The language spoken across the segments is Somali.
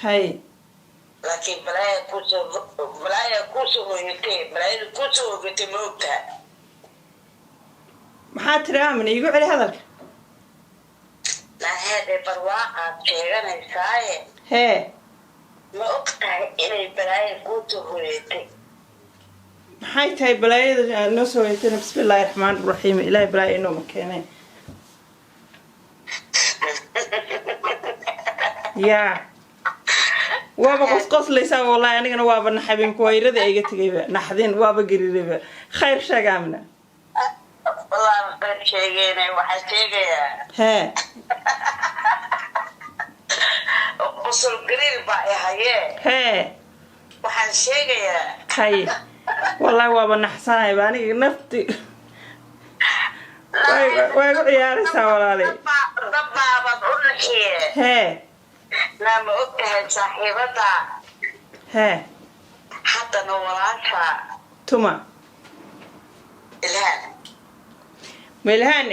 Hay. Laakiin balaaya kuusoo hoyatay, balaayada kuusoo hogatay, ma ogtaha? Maxaa tiri, Aamina? Iigu celi hadalka. Naheede, barwaaqaad sheeganaysaaye. Hee. Ma og tahay inay balaaya kuusoo hoyatay? Maxay tahay balaayada noo soo hoyatayna? Bismi illaahi raxmaan raxiim, Ilaahay balaaya inooma keenay. Yaa, waaba qosqoslaysaa wallahi. Anigana waaba naxabin, kuwayrada iga tegayba, naxdin, waaba gariirayba. Khayr sheeg, Aamina. Wallaahi qayb sheegeene, waxaa sheegayaa Hee. Qosol gariir baa i hayee. Hee. Waxaan sheegayaa Hay, wallahi waaba naxsanayba aniga, nafti way igu ciyaaraysaa, walaalay. Dabbaabad u naxiye. Hee. Naa, ma og tahay saaxiibada Hee. haddana walaasha? Tuma? Ilhaan. Meelhaan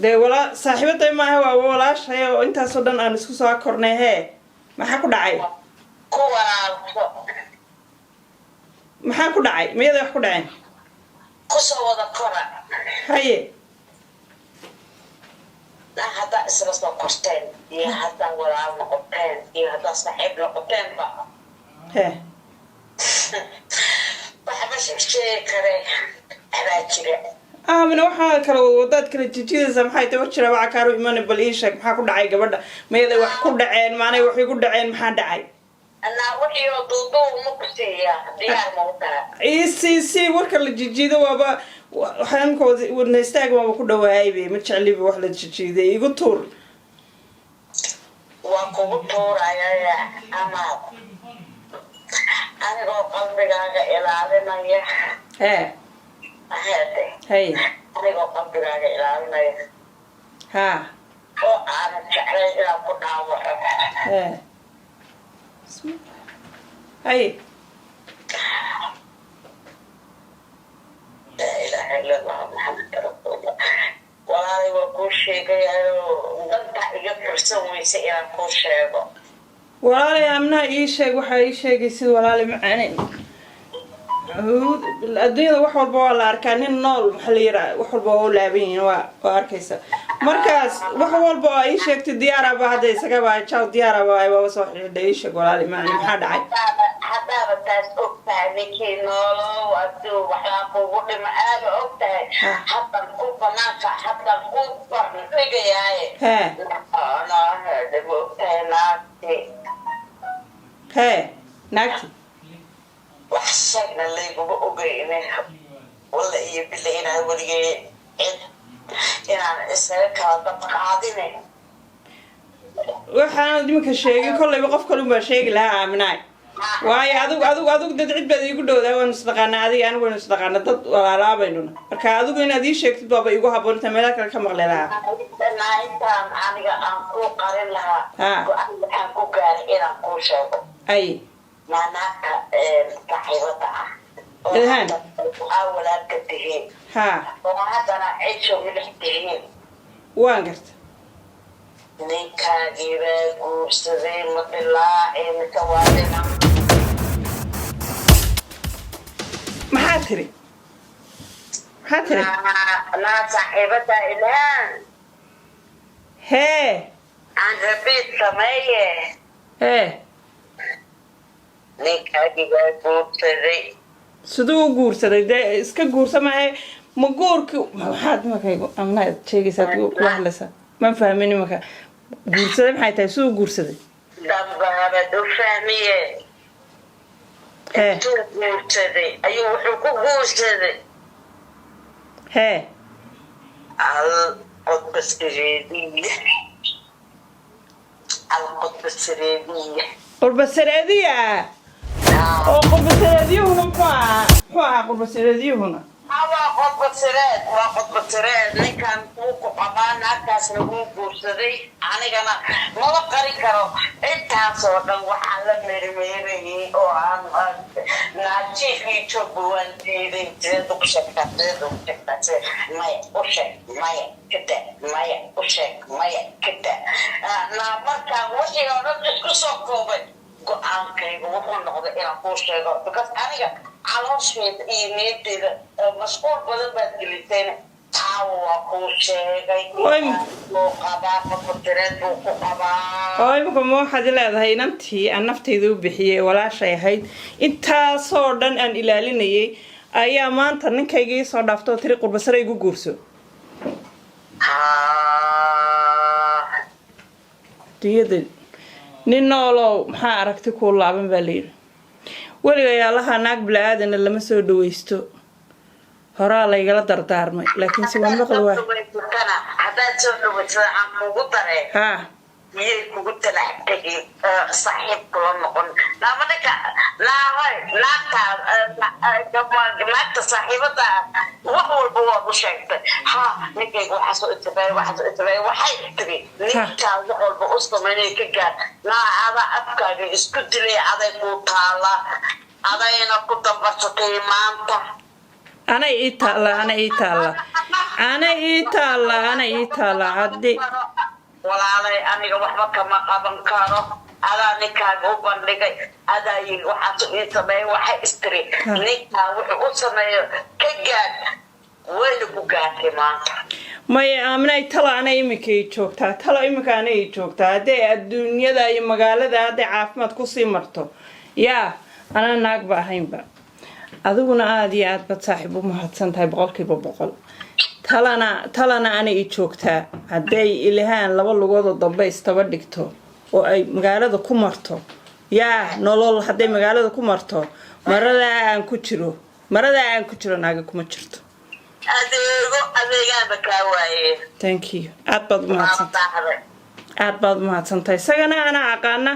dee walaa saaxiibaday maaha, waa walaashay oo intaasoo dhan aan isku soo kornay. Hee, maxaa ku dhacay? Ku walaalso. Maxaa ku dhacay? Miyaday wax ku dhaceen? Kusoo wada kora. Haye. Naa, haddaa isla soo korteen iyo haddaa walaal noqoteen iyo haddaa saaxiib noqoteenba, Hee. waxba sheegi kare, waxbaa jira. Aamina, waxaa kala wadaad kala jijidaysaa maxay tahay? War jira, waxa kaaru imana, bal ii sheeg, maxaa ku dhacay gabadha? Miyaday wax ku dhaceen? Maanay wax igu dhaceen? Maxaa dhacay? Anaa wixii oo duuduub ma ku siiyaa? Diyaar ma u tahay? Si warka la jijiido waaba waxaa imka wadna istaag waaba ku dhawaayaybe. Ma jecliba wax la jijiiday, igu tuur. Waa kugu tuuraya amaad anigoo qalbigaaga ilaalinaya. Hee. Aheede. Hay. Anigoo qalbigaaga ilaalinaya oo aanan jeclayn inaan ku dhaawaco. Hee, hay. Laa ilaaha illa Allah, Maxamed rasuulullah. Walaalay, waa kuu sheegayayo, danta iga fursan weysa inaan kuu sheego. Walaalay Amnaha, ii sheeg waxaa ii sheegaysid, walaalay macaane. Adduunyada wax walba waa la arkaa. Nin nool waxaa la yiraa wax walba waa u laaban yihiin, waa arkaysa. Markaas wax walba oo ii sheegtay diyaaraba hadda isagaba jaw diyaaraba waaba soo xidhiidhay. Ii sheeg, walaalay macaane, maxaa dhacay? Haddaaba taas og tahay, ninkii noolow, aduu waxbaa kugu dhima aaba og tahay. Haddan ku banaanka, haddan ku bandhigayaaye. Hee. Ma og tahay naagti? Hee, naagti? Wax sheegna layguma ogeyne, walla iyo bila inaan weligay cid inaan isaga kala dab qaadine. Waxaanad iminka sheegay kollayba qof kale unbaa sheegi lahaa, Aaminaay. Waayo, adigu dad cid baad iigu dhowdaa, waanu isdhaqaanaa adiga anigu, waynu isdhaqaana, dad walaalaabaynuna. Marka adigu inaad ii sheegtid baaba igu haboon inta meelaha kale ka maqli lahaa. Naa, intaan aniga aan kuu qarin lahaa, go-aan waxaan ku gaaray inaan kuu sheego. Ay. Naa, naagta saaxiibada ah oo Ilhaan. hadda aa walaalka tihiin oo haddana cisho milix tihiin. Waan garta. Ninkaagiibaa guursaday, ma dilaaci mise waa dhiman? Maxaa tiri? Maxaa tiri? Naa, saaxiibada Ilhaan. Hee. Aan rabiid sameeye. Hee. Ninkaagiibaa guursaday. Siduu u guursaday? Dee iska guursa maahe, ma guurki maxaad imakaygu amnaad sheegaysaa, kula hadlaysaa? Ma fahmin imaka. Guursaday maxay tahay? Siduu u guursaday? Dambaabad u fahmiye. Hee. Intuu guursaday ayuu wuxuu ku guursaday Hee. al qodba sareediya, al qodba sareediya. Qurbasareediya oo qurbasareediyuhuna muxuu ahaa? Muxuu ahaa qurbasareediyuhuna? Waa qodba sireed, waa qodba sireed. Ninkan wuu ku qabaa, naagtaasna wuu guursaday. Anigana maba qari karo intaasoo dhan waxaan la meermeerayay oo aan naajiifkii joogba waan diiday. Sideed ugu sheegtaa? Sideed ugu sheegtaa? Maya, u sheeg, maya, kada, maya, u sheeg, maya, kada. Naa, markaan wixii oo dhan isku soo koobay. Go-aankayga wuxuu noqday inaan kuu sheego, because aniga calooshayda iyo niyadeyda mashquul badan baad gelisayna. Caawa waa kuu sheegay. Buu qabaa, qodbatireed buu ku qabaa. Oo imika ma waxaad leedahay inantii aan naftayda u bixiyey, walaashay ahayd, intaasoo dhan aan ilaalinayay, ayaa maanta ninkayga ii soo dhaaftoo tiri Qurbasare igu guurso? Haa. Dunyada nin noolow maxaa aragti kuu laaban baa layidhi. Weliga allaha naag bila-aadana lama soo dhawaysto, horaa laygala dardaarmay, laakiin se waan maqli waay. Dhawaysatana, haddaad soo dhawaysato, aan kugu daree, miyay kugu talax tegin, saaxiib kula noqon? Naama ninka naahoy, naagta, naagta saaxiibada wax walba waad u sheegtay. Ha, ninkayga waxaasoo itibay, waxaasoo itibay, waxay tiri ninkaa wax walba u samaynay ka gaar. Naa adaa afkaaga isku dilay, aday kuu taala, adayna ku dambarsatay maanta. Anay ii taalla, anay ii taalla, anay ii taalla, anay ii taalla haddi. Walaalay, aniga waxba kama qaban karo. Adaa ninkaaga u bandhigay, adaa yiri waxaasu ii sameeyay, waxay istiri ninkaa wuxuu u sameeyo ka gaad, wayna ku gaartay maanta. Maya Aaminay, tala anay iminka ii joogtaa, tala iminka anay ii joogtaa. Hadday adduunyada iyo magaalada hadday caafimaad kusii marto, yaa anaa naagba ahaynba. Adiguna aada iyo aad baad saaxiib u mahadsan tahay, 100%. Talana, talana anay ii joogtaa. Hadday Ilhaan laba lugoodoo dambe istaba dhigto oo ay magaalada ku marto, yaa nolol hadday magaalada ku marto, maradaa aan ku jiro, maradaa aan ku jiro naaga kuma jirto. Adeego, adeegaanba kaa waaye. Thank you, aad baad u mahadsantahay. Daahday. Aad baad u mahadsantahay. Isagana anaa aqaana,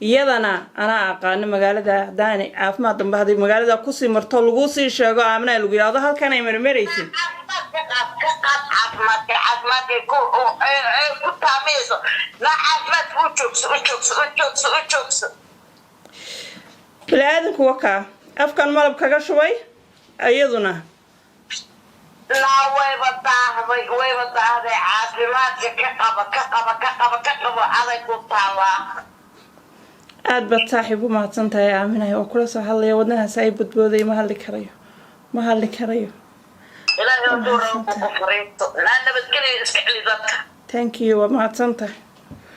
iyadana anaa aqaano. Magaalada haddaanay caafimaad dambe hadday magaalada kusii marto, laguu sii sheego Aamina, lagu yidhahdo halkan ay marmaraysid. Caafimaadka qaad, ka qaad caafimaadka, caafimaadka ku taamayso. Na caafimaadka u joogso, u joogso, u joogso, u joogso. Bini aadanku wakaa afkan malab kaga shubay iyaduna. Naa wayba daahday, wayba daahday. Caafimaadka ka qaba, ka qaba, ka qaba, ka qabo, aday ku taalaa. Aad baad saaxiib u mahadsan tahay Aaminay. Waa kula soo hadlaya, wadnahaas ay badbooday, ma hadli karayo, ma hadli karayo. Ilaahay hadduu rabo ku fariisto. Naa nabadgelyo, iska celi dadka. Thank you, waa mahadsan tahay.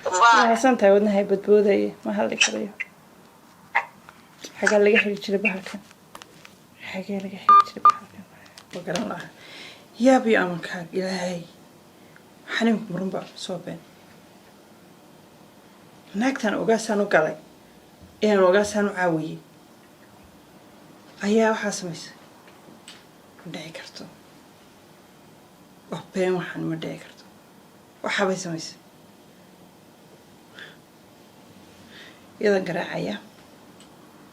Bye. Mahadsan tahay, wadnahay badboodaya, ma hadli karayo. Xagaa laga xiri jiray bahalkan? Xagee laga xiri jiray bahalkan? Ma garan laha. Yaab iyo amankaag ilaahay, xaniimku marunba soo been. Naagtan ogaasaan u galay, inaan ogaasaan u caawiyey ayaa waxaa samaysay. Ma dhici karto, waa been waxaan, ma dhici karto. Waxaabay samaysay iyadan garaacaya,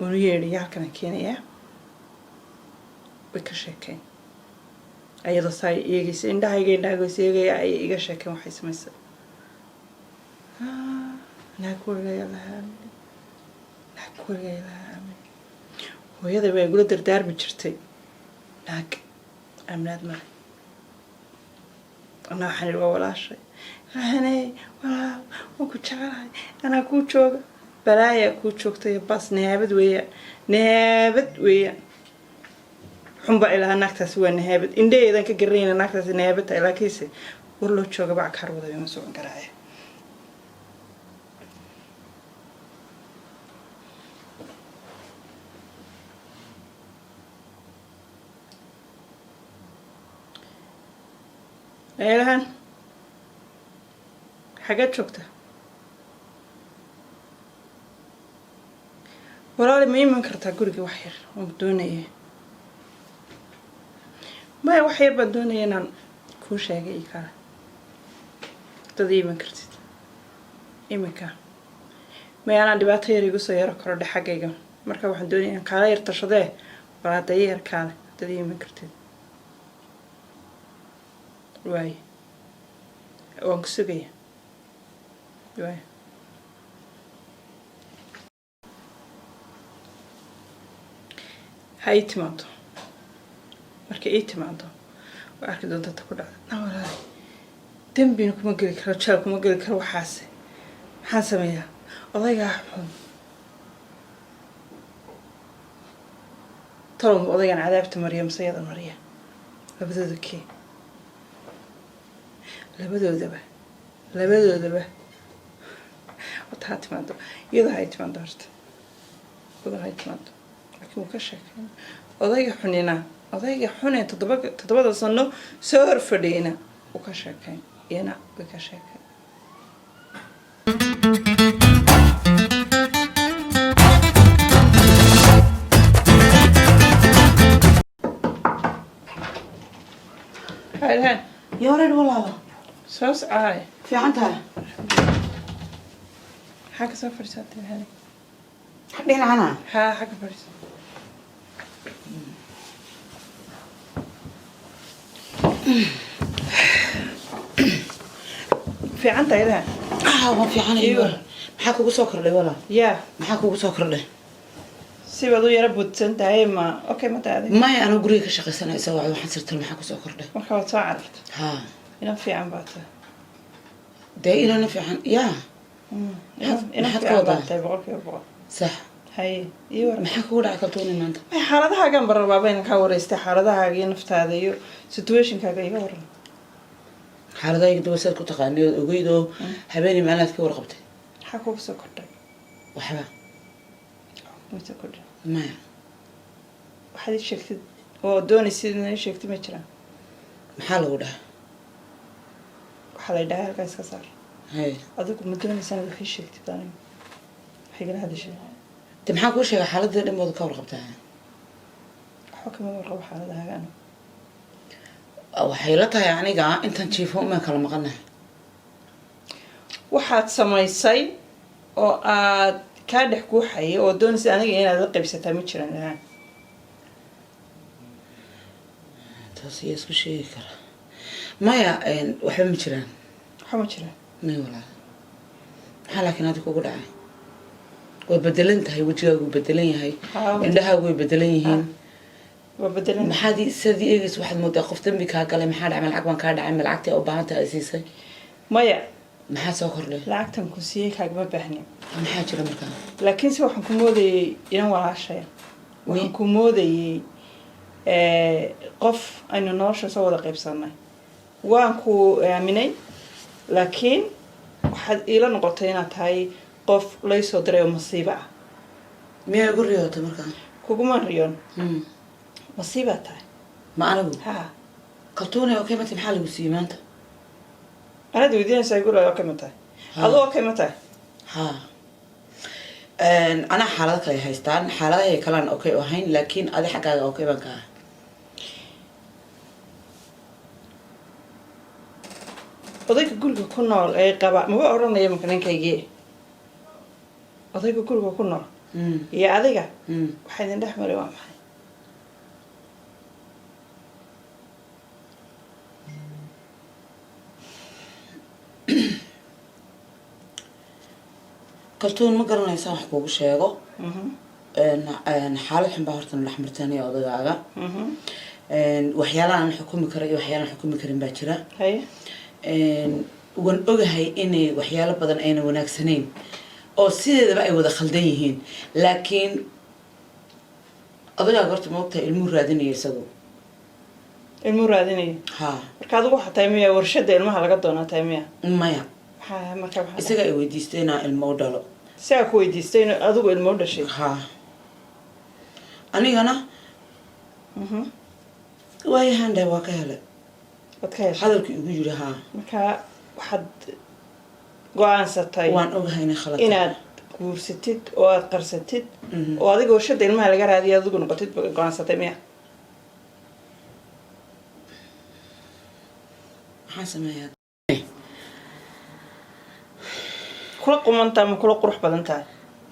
unu yeedhaya, halkanaan keenayaa, way ka sheekeen. Ayadoo saa eegaysa, indhahayga indhahayga eegaya, ayay iga sheekeen waxay samaysay. Naag weligay lahaa aamin, naag weligay lahaa aamin. Hooyaday baa igula dardaarmi jirtay, naag aaminaad male. Anaa waxaan idhi waa walaashay haney, walaal waan ku jecelahay, anaa kuu jooga. Balaayaa kuu joogtay, bas nahaabad weeyaan, nahaabad weeyaan. Xunbaa ilahaa, naagtaasi waa nahaabad. Indhaheedan ka garanayna naagtaasi nahaabad tahay, laakiinse war loo jooga bac kaar wada ima socon karaaya. Eelahan xageed joogta walaali? Ma iman kartaa guriga wax yar? Waan doonaya, maya, wax yar baan doonaya inaan kuu sheegay iyo kale. Dad iman kartid iminka? Maya, anaan dhibaato yar igu soo yaro korodhe xaggayga, marka waxaan doonaya inaan kaala yar tashadee. Walaadaya yar kaale dad iman kartid. Waaye, waan ku sugaya. Waay, ha ii timaado. Markay ii timaado waa arki doonta ta ku dhacda. Na walaali, dembina kuma geli karo, jeel kuma geli karo. Waxaase maxaan sameeyaa? Odaygaa xun. Talow odaygan cadaabta mariya mise yada mariya? Labadooda kee? Labadoodaba, labadoodaba. Horta ha timaado iyadoo, hay timaado horta, iyadoo hay timaado. Laakiin wuu ka sheekeyn odayga xunina, odayga xune 7da sano soo horfadhiyna wuu ka sheekeyn, iyana way ka sheekeyn. Ilhaan. Yooreer, walaalo. Soo socaay. Fiican tahay? Maxaa kasoo fadhiisatay, Ilhaan? Dhinacana. Haa, xagga fadhiisa. Fiican tahay, Ilhaan? Ah, waan fiicanay. Iyo. Maxaa kugu soo kordhay, walaal? Yaa? Maxaa kugu soo kordhay? Sibaad u yara budsan tahay, ma okay ma tahay adiga? Maya, anoo guriga ka shaqaysanaya isagoo wacdo, waxaan sirtan maxaa kusoo kordhay? Marka waad soo cararta. Haa. Inan fiican baa tahay. Dee inana fiican yaa. Inan Maxaad ka fiican baa wadaa? tahay, 100%. Sax. Haye, iyo waran. Maxaa kugu dhacay, Kaltuuni, maanta? Ay, xaaladahaagaan ba rabaa bayna kaa wareystay, xaaladahaaga iyo naftaada iyo situationkaaga iga waran. Xaaladayga dawa saad ku taqaanay ood ogeyd oo habeenii maalinaad ka warqabtay. Maxaa kugu soo kordhay? Waxba. Kuma soo kordhay? Maya. Waxaad ii sheegtid oo doonaysid inaad ii sheegtid ma jiraan? Maxaa lagu dhahay? Waxaa la yidhahay halkaa iska saar. Haye. Adigu ma doonaysaa inaad wax ii sheegtid? Aniga waxay igala hadashay. De maxaa kuu sheegay? Xaaladda dhan baad ka warqabtaa. Waxba kama warqabo xaaladahaaga anigu. Waxay la tahay aniga intaan jiifo umaan kala maqanahay. Waxaad samaysay oo aad kaa dhex guuxaya oo doonaysid aniga inaad la qaybsataa ma jiraan, Ilhaan? Taas ayaa isku sheegi kara. Maya, waxba ma jiraan. Waxba ma jiraan? May, walaal. Maxaa laakiin adiga kugu dhacay? Waa bedelan tahay, wejigaagu bedelan yahay. Haa. Indhahaagu way bedelan yihiin. Waa bedelan. Maxaad sidii eegaysa? Waxaad moodaa qof dambi kaa galay. Maxaa dhacay? Ma lacag baan kaa dhacay? Ma lacagtii u baahan tahay ay siisay? Maya. Maxaa soo kordhay? Lacagtan ku siiyey kaagama baahnin. Maxaa jira markaa? Laakiin se waxaan ku moodayey inan walaashaya, waxaan ku moodayey qof aynu nolosha soo wada qaybsanay. Waan ku aaminay, laakiin waxaad iila noqotay inaad tahay qof laysoo diray oo masiibo ah. Miyaa igu riyootay markaa? Kuguma riyoon. Masiibaa tahay. Ma anigu? Ha. Kaltuunay, okay mati? Maxaa lagu siiyey maanta? Anaad weydiinaysaa guriga, okay ma tahay? Ha. Aduu okay ma tahay? Ha, anaa xaalado kale haystaan, xaaladahay kalaan okay u ahayn, laakiin adi xaggaaga okay baan ka ahay. Odayga guriga ku nool ee qaba, maba odhanaya marka ninkaygii, odayga guriga ku nool iyo adiga waxaa idin dhex maray waa maxay? Kaltuun, ma garanaysaa wax kuugu sheego? Xaalad xun baa horta na dhex martanaya odagaaga. Waxyaalaha aan xukumi kara iyo waxyaalahan xukumi karin baa jira. Haye. Waan ogahay inay waxyaalo badan ayna wanaagsanayn oo sideedaba ay wada khaldan yihiin, laakiin odagaaga horta ma ogtahay ilmuu raadinaya isagu? Ilmuu raadinaya? Ha. Marka adigu waxaa tahay miya warshada ilmaha laga doonaa tahay miya? Maya. Maxaa marka, maxaa? Isaga ay weydiistay inaa ilmo u dhalo. Isagaa ku weydiistay in adigu ilmo u dhashay? Ha, anigana waayahan dheh waa ka helay. Waad ka heshay? Hadalkii igu yiri, haa. Marka waxaad go-aansatay Waan ogahay inay khalad tahay. inaad guursatid oo aad qarsatid oo adiga warshada ilmaha laga raadiya adigu noqotid ba go-aansatay miya? Maxaan sameeyaa? Kula qumantahay ma kula qurux badan tahay?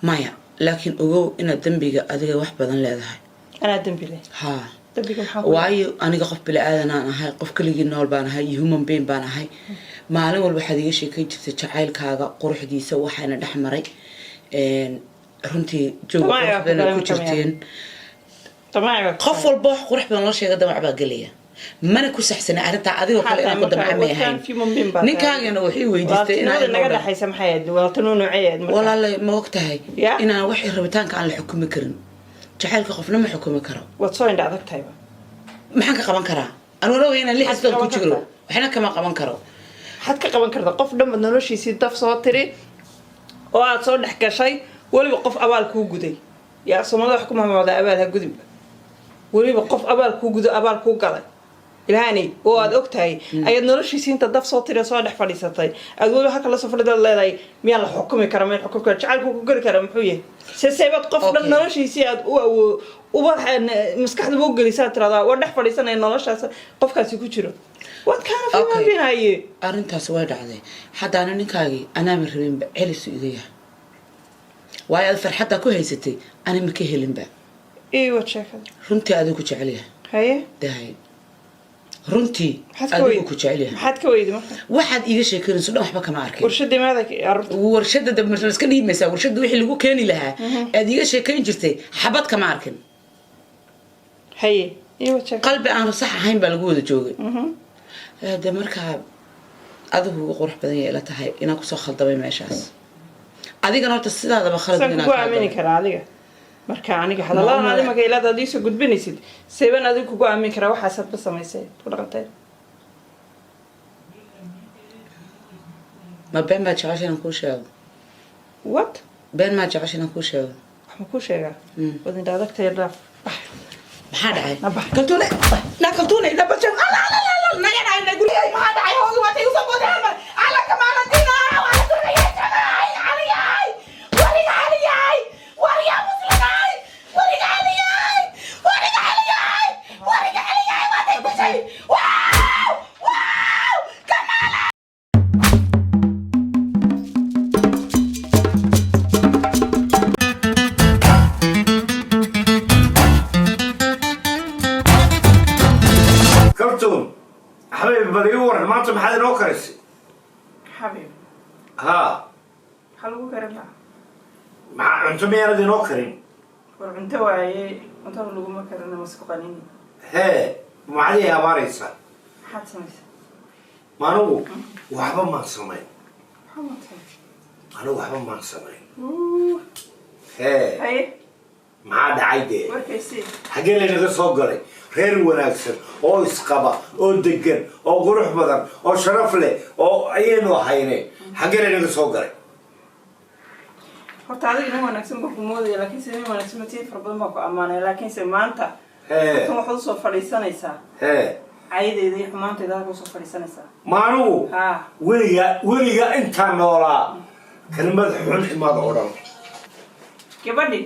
Maya, laakiin ogow inaad dembiga adiga wax badan leedahay. Anaa dembi leh? Haa. Dembiga maxaa ku? Waayo aniga qof bili-aadan aan ahay, qof keligii nool baan ahay, human being baan ahay. Maalin walba waxaad iga sheekayn jirtay jacaylkaaga quruxdiisa, waxaana dhex maray runtii jooga Damac qurux baa ku badan galay ku marka. jirteen. Damaaci baa ku Qof galay. walba wax qurux badan loo sheega damac baa gelaya, mana ku saxsana arrintaa adigoo kale inaan ku damca may ahayn. Ninkaagana wuxuu weydiistay inaan Walaaltinimada naga ilmo dhalo. dhexaysa maxay ahayd? Walaaltinimo noocee ahayd marka? Walaalay, ma og tahay Ya? inaan waxay rabitaanka aan la xukumi karin? Jacaylka qofna ma xukumi karo. Waad soo indha adag tahayba. Maxaan ka qaban karaa? Anuu oga inaan 6 bilood ku Qaban jiro. kartaa? Waxna kama qaban karo. Maxaad ka qaban kartaa? Qof dhan baad noloshiisii daf soo tiri oo aad soo dhex gashay, weliba qof abaal kuu guday. Yaa Soomaalida wax ku mamacdaa, abaal ha gudinba. Weliba qof abaal kuu gudo, abaal kuu galay ilaani oo aad og tahay ayaad noloshiisii inta daf soo tiri oo soo dhex fadhiisatay, aad weliba halka lasoo fadhidaad leedahay, miyaa la xukumi kara? Miyaa la xukumi kara? Jacaylku ku geli kara muxuu yahay? Se seebaad qof dhan noloshiisii aad u awo uba maskaxdaba u gelisaa, tiradaa waa dhex fadhiisanaya noloshaas qofkaasi ku jiro? What kind of human being are you? Arrintaas way dhacday. Haddaana ninkaagii anaama rabinba, celisu iga yahay, waayo aad farxaddaa ku haysatay ani ma ka helinba. Ii wad sheekada. Runtii adigu ku jecel yahay. Haye. Dahay, runtii Maxaad ka adigu weydi? ku jecel yahay. Maxaad ka weydi marka? Waxaad iiga sheekanayso dhan waxba kama arkin. Warshadii maada caruurta? Warshada da ma iska dhiimaysaa? Warshada wixii lagu keeni lahaa aad iiga sheekayn jirtay xabad kama arkin. Haye, ii wad sheekada. Qalbi aanu sax ahayn baa lagu wada joogay. De markaa adigu ugu qurux badan yahay ila tahay inaan kusoo khaldamay meeshaas. Adigana horta sidaadaba khalad Saan inaan kugu kaa aamini galay. karaa adiga marka? Aniga hadalladan Ma adi marka ilaad aad iisoo gudbinaysid, seebaan adiga kugu aamin karaa? Waxaasaad ba samaysay ku dhaqantay. Ma been baa jecesha inaan kuu sheego? What? Been maa jecesha inaan kuu sheego? Wax ma kuu sheegaa? Wad indha adagtay, dhaaf, bax. Maxaa dhacay? Na bax. Kaltuune, na kaltuune, na basha, ala ala ala, naga dhacay, na guriga maxaa dhacay? Hoogi waatay usoo booday hal mar. Ala kamaaladina wala guriga jagay aliyay wariga aliyay wariga muslimay wariga aliyay wariga aliyay wariga aliyay waatay dishay. Wow wow, kamaala. Kaltuun xabiib, bal ii waran, maanta maxaad inoo karisay? Xabiib? Haa. Maxaa lagu karin lahaa? Maxaa cunto miyaanad inoo karin? War cunto waaye, cuntada laguma karina, masku qanini. Hee, maxaad ii habaaraysaa? Maxaad samaysay? Maanigu waxba maan samayn. Maxaa maad samaysay? Anigu waxba maan samayn. Hee. Haye. Maxaa dhacay dee? Warkaysii. Xaggee laynaga soo galay? Reer wanaagsan oo isqaba oo degan oo qurux badan oo sharaf leh oo ayaynu ahayne, xaggee laynaga soo galay? Horta adiga nin wanaagsan baan ku moodaya, laakiinse nin wanaagsan matii fara badan baan ku ammaanaya, laakiinse maanta kan waxaad usoo fadhiisanaysaa caydeyda iyo xumaantayda halka usoo fadhiisanaysaa. Maanugu weliga weliga intaan noolaa kelmad xun imaad odhan. Gabadhi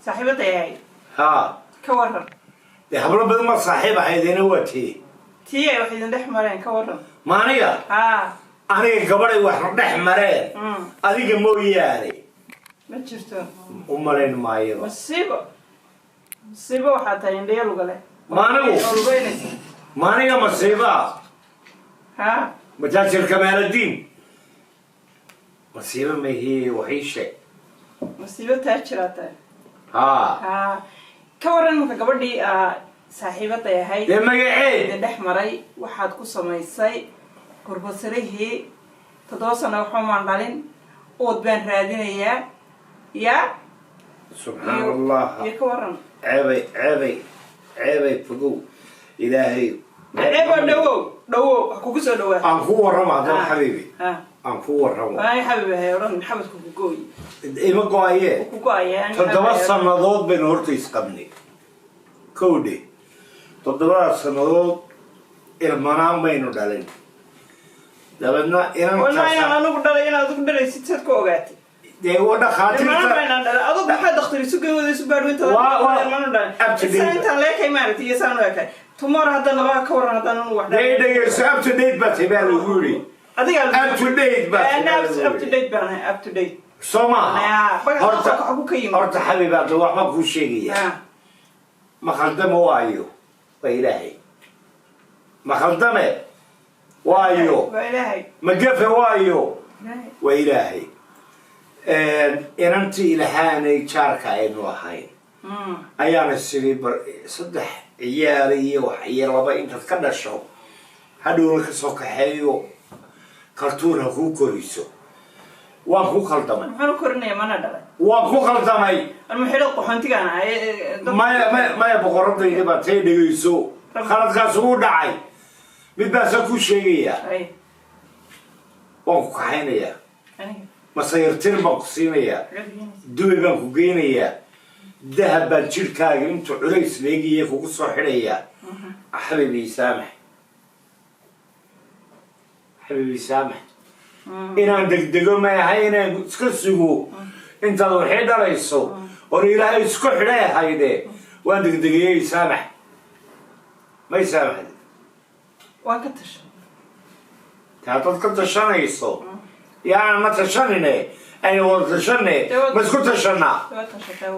saaxiibaday ahayd. Ka waran? Dee hablo badan ma saaxiib ahaydena, waa tii. Tii ay wax idin dhex mareen, ka waran? Ma aniga? Aniga gabadhay waxna dhex mareen adiga mooyaane Ma jirto. u malayn maayaba. Masiibo, masiibo, waxaa tahay indhayo luga leh. Ma anigu? Oo lugeynaysa. Ma aniga masiibaa? Majaajir kamaaladiin masiibo mahi, wax ii sheeg. Masiibo taajiraa tahay. Ka waran marka gabadhii saaxiibaday ahayd? Dee magaceed? Idin dhex maray waxaad ku samaysay gurbasarihii 7 sano waxba maan dhalin, ood baan raadinayaa yaa. Subxaan Allah. Iyo ka waran? Ceebay, ceebay, ceebay, fogow Ilaahay. Ceebo dhawow, dhawow, wax kugu soo dhawaa. Aan ku warramo haddaba, xabiibi. Aan ku warramo. Ay xabiib ahay odhan, xabadku ku gooy. Ima go-aye. Ku go-aya. 7 sannadood baynu horta isqabnay, kowdhe. 7dadaa sannadood ilmanaan baynu dhalin, dabeedna Walma inaan inantaas anigu dhalay inaad adigu dhalaysid sad ku ogaatay? Dee wa Ilmanaan dhakhaatiirta. baynaan dhalay. Adigu maxaa dhakhtar isu geyn wada isu baadhweynta? Ilmanu dhalay. Up to date. Isaan intaan leekay maaragtay iyo saan u ekay tomorrow haddana laba, ka waran haddaan anigu wax Dee dhalay? dhegeyso, up to date baa tahay baa lagu yidhi. Adiga. Up to date baa tahay baa lagu Up to yidhi. date baan ahay, up to date. Soo maaha? Horta xagu ka yimid? Horta xabiib, hadda waxbaan kuu sheegaya. Ma khaldame waayo, waa Ilaahay. Ma khaldame waayo. Waa Ilaahay. Ma gefe waayo. Ilaahay. Waa Ilaahay. Inantii Ilahaanay jaarka aynu ahayn ayaana sidii bar saddex ciyaal iyo wax iyo laba intaad ka dhasho, hadhowna kasoo kaxeeyo, Kaltuun ha kuu koriso. Waan ku khaldamay. Maxaan u korinayaa? Mana dhalay. Waan ku khaldamay. Anma xidho qaxoontigaan ahay? Maya, maya, maya, boqoradayda baa tay, dhegayso. Khaladkaas ugu dhacay mid baasa ku sheegayaa. Ay. Waan ku kaxaynayaa. Aniga? Masayirtir baan ku siinayaa. Xageed keenaysaa? Dubay baan ku geynayaa. Dahab baan jirkaaga intuu culays leegiya kugu soo xidhayaa. Xabiibi, saamax. Xabiibi, saamax. Inaan degdego ma ahay, inaan iska sugo intaad waxay dhalayso or Ilaahay isku xidhay ahayde. Waan degdegayey, saamax. May saamaxde? Waan ka tashay. Ta haddaad ka tashanayso, yaana ma tashanine, aynu wada tashane. Ma isku tashanaa? Waa tashatay.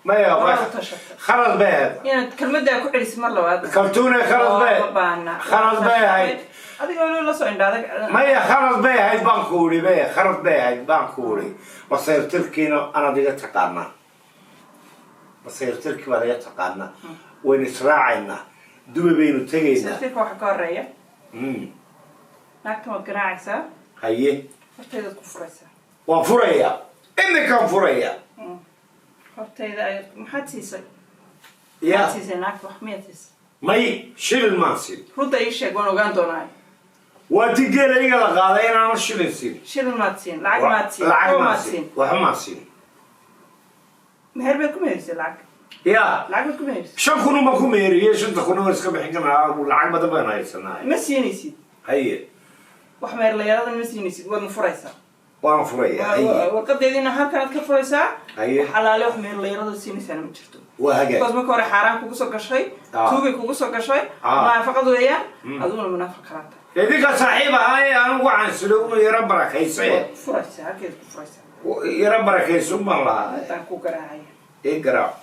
Maya. Waa tashatay. Khalad bay ahayd. Inaad kelmaddaa ku celiso mar labaad. Kaltuune, khalad bay Ma baana. Khalad bay ahayd. Adiga weli la soo indhaadag. Maya, khalad bay ahayd baan ku uri. Maya, khalad bay ahayd baan ku uri. Masayrtirkiina anaad iga taqaanaa, masayrtirkii baad iga taqaanaa. Waynu israacaynaa, Dubay baynu tegaynaa. Sirka waxa ka horeeya, naagtan waad garaacaysaa. Haye. Hortaydaad ku furaysaa. Waan furayaa, iminkaan furayaa. Hortayda ayaad. Maxaad siisay? Ya. Maxaad siisay naagta? Wax miyaad siisay? May, shilin maan siin. Runta ii sheeg, waan ogaan doonaa. Waa ti geela iga la qaaday inaanan shilin siin. Shilin maad siin, lacag maad siin? Lacag Waxba maan maad siin. siin? Waxba maan siin. Meher baad ku meherisay lacag? Ya. Lacag baad ku meherisay? 5,000 unbaan ku meheriyey. 5-ta kun waan iska bixin karnaa, lacag badan baan haysanaa. Ma siinaysid. Haye. Wax meher la yaradan ma siinaysid, waadna furaysaa. Waan furayaa, haye. Warqadeediina halkanaad ka furaysaa. Haye. Wax alaale wax meher la yarada siinaysaana ma jirto. Waa hagaag. Because marka hore xaaraan kugu soo gashay, tuugay kugu soo gashay, munaafaqad weeyaan. Adiguna munaafiq kalaata. Idinka saaxiib ahaaye, anigu waxaan sida u yaro barakayse. Waad furaysaa, halkeed ku furaysaa. Yaro barakaysun baan lahaa. Haddaan ku garaacaya. Ii garaac.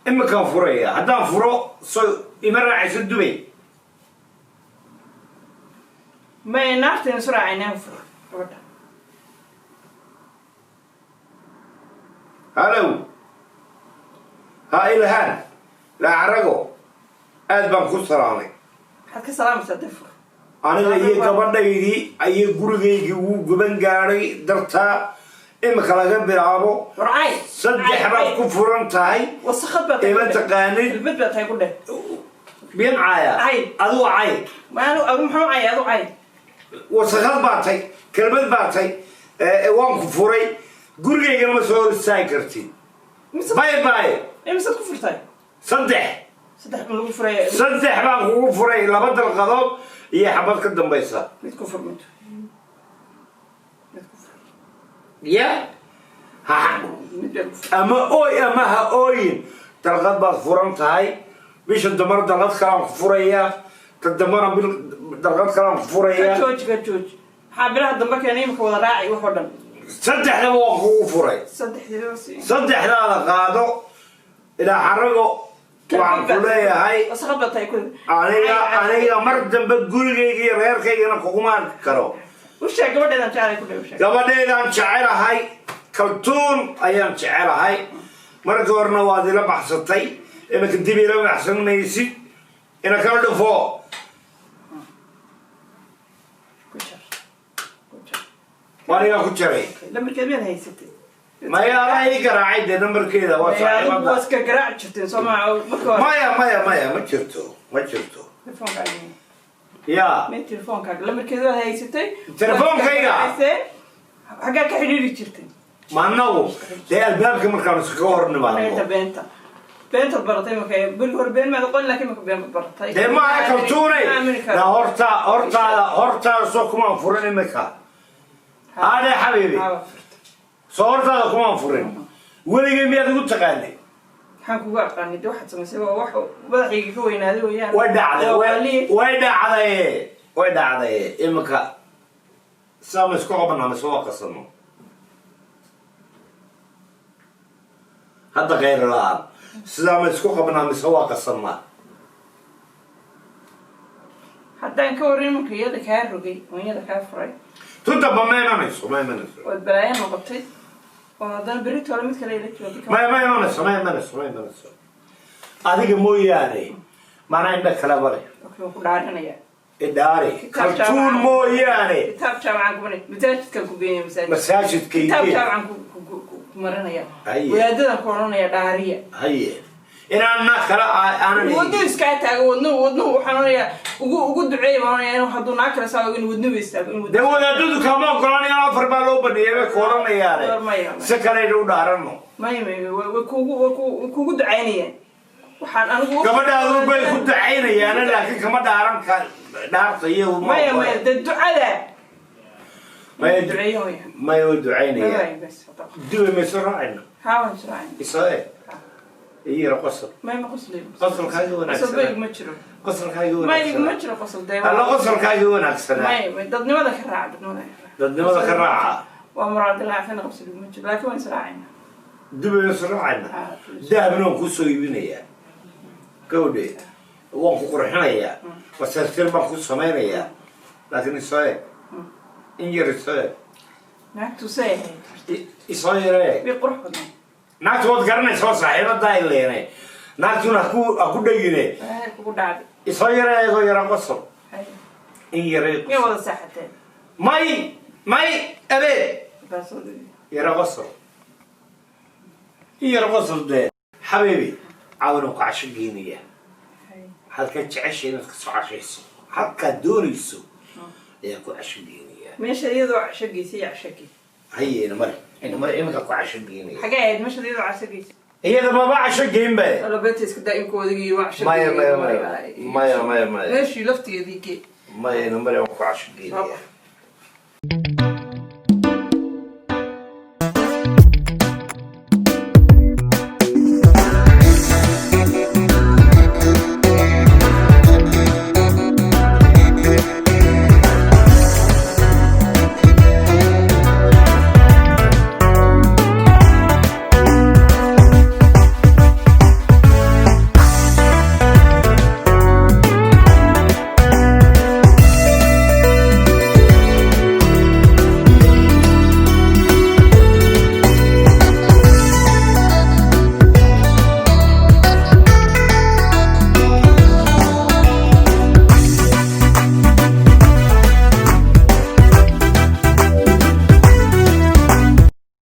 Iminkaan furaya. Haddaan furo, so ima raacayso Dubay? May, naartaynu isu raacaynaa. Fur gabadha. Halow, ha, Ilhaan Laacarago, aad baan ku salaamay. Maxaad ka salaamaysaa? Dee fur. Aniga iyo gabadhaydii ayay gurigaygii wuu guban gaadhay dartaa. Imika laga bilaabo Warcay. saddex baad ku furan tahay. Wasakad baa tahay Ima ku dheh. taqaanid. Kelmad baa tahay ku dheh. Biyan caaya. Cay. Adigu cay. Maanu adu muxuu cay? Adu cay. Wasakad baa tay, kelmad baa tay. Waan ku furay, gurigaygana ma soo hor istaagi kartid. Mise Bye bye. Imisaad ku furtay? Saddex. Saddex ma lagu furay? Saddex baan kugu furay, laba dalqadood iyo xabad ka dambaysa. Mid ku fur, mid mid ku fur. Ya ha. Mid baa ku fur. Ama ooy ama ha ooyin, dalqad baad furan tahay. Bisha dambana dalqad kalaan ku furayaa, ta dambana bil dalqad kalaan ku Ka furayaa. jooji, ka jooji. Maxaa bilaha dambe keenay? Imika wada raaci wax oo dhan. Saddexdaba waan kugu furay. Saddexdiiba si. Saddexdaada qaado. Ilaa xarago waxaan ku leeyahay. Wasakad baa tahay ku. Aniga mar dambe gurigayga iyo reerkaygana kuguma arki karo. U sheeg gabadheedan jeclay ku dheh, u sheeg. Gabadheedaan jecelahay, Kaltuun ayaan jecelahay. Marka horena waad ila baxsatay, iminka dib ila baxsan maysid. Ina kala dhufo. Ku jar, ku jar. Waanigaa ku jaray. Lambarkeed miyaad haysatay? Maya, anaa ii garaacay dee nambarkeeda waa Adigu waa saaxiibada. iska garaaci jirteen soo maa marka hore? Maya, maya, maya, ma jirto, ma jirto. Telefoonkaaga. Ya. May, telefoonkaaga lambarkeed waad haysatay. Telefoonkayga? Xaggaa ka xidhiiri jirtay? Ma anagu dee albaabka markaanu iskaga hor Beenta. nimaadno. Beenta, beentaad baratay marka. Beri hore been maad aqoon, laakiin marka been baad baratay. Dee maaha, Kaltuunay. Ma aamini karo. Na horta hortaada hortaada soo kumaan furin imika? Haadhe xabiibi. Haa, waa furtay. Soo hortaada kumaan furin? Weligay miyaad igu taqaanay? Maxaan kugu aqaanay? De waxaad samaysay waa wax madaxayga ka weynaaday weeyaan. Way dhacday. Waa waaliye. Way dhacday, way dhacday. Imika sidaa ma isku qabanaa mise waa qasano hadda khayr la-aan? Sidaa ma isku qabnaa mise waa qasanaa? Haddaan ka warin imanka iyada kaa rogay oo iyada kaa furay. Tu damba ma imanayso, ma imanayso. Waad balaayo noqotay oo haddana berito hore mid kale ila joogtay. Ma imanayso, ma imanayso, ma imanayso. Adiga mooyaane maanaa indha kale bale. Okay, waan ku dhaarinaya. Idhaari. Kitaab Kaltuun jaamaca. Mooyaane. Kitaab jaamacaan ku marinaya, masaajidkaan ku geynaya, masaajid. Masaajidka Kitaab igee. jaamacaan ku marinaya. Haye. Wadaadadan ku odhanaya dhaariya. Haye, inaan naag kale aanan Wadnuhu iskaa taago, wadnuhu waxaan odhanayaa ugu duceeya baan odhanayaa inuu hadduu naag kale saa in wadnuhu istaago, in Dee wadnuhu. Wadaadadu kama ogolanayaan, afar baa loo baneeyay bay ku odhanayaane. Maya, maya. Si kaleyna u dhaarano. Maya, way kugu ducaynayaan, waxaan anigu Gabadhaadu bay ku ducaynayaan, laakiin kama dhaaran ka dhaarta iyagu ma Maya. ogola. Maya, dee ducada. Maya. Duceeyo waya. Maya, way ducaynayaan. Maya, bas hadaba. Dubay mayso raacayna? Haa, waan israacayna. Isoo eeg, ii yara qosol. Maya, ma qoslay. Qosolkaaga Qosol ba wanaagsanaa. iguma jiro. Qosolkaaga Maya, iguma wanaagsanaa. jiro qosol dee. Alla, qosolkaaga wanaagsanaa. Maya, dadnimada ka raaca, dadnimada ka raaca. Dadnimada ka raaca. Waa muraad dilaacsan, qosol iguma jiro, laakiin waan israacayna. Dubay mayso raacayna? Haa. Dahabna waan kusoo iibinayaa, gawdhe, waan ku qurxinayaa, wasartir baan ku samaynayaa, laakiin isoo eeg, in yar isoo eeg. Naagtu say ahayd? Isoo yara eeg. Way qurux badnaa. Naagtu waad garanaysa, waa saaxiibadaa ileene, naagtuna haku dhegine. Waa kugu dhacday. Isoo yara eegoo yara qosol. Hay. In yara Miyay qosol. Wada saaxateen? May, abeed. Taasoo dhigi. Yara qosol, in yara qosol dee, xabiibi, caawina ku casho geynaya. Hay. Halkaad jeceshay inaad kasoo cashayso, halkaad doonayso ayaan ku casho geynaya. Meesha iyadoo casho geysay iyo casho geysay. Haye, ina mari, ina mari, iminka ku casho geynaya. Xagee ahayd meesha iyadoo casho geysay? Iyada maba casho geyn ba. Alabeeta iska daa inkoodaga iyo waa casho Maya. geeyay. Maya, maya, maya, maya, maya. Meeshii laftigeedii gee. Maya, ina mari, waan ku casho geynaya.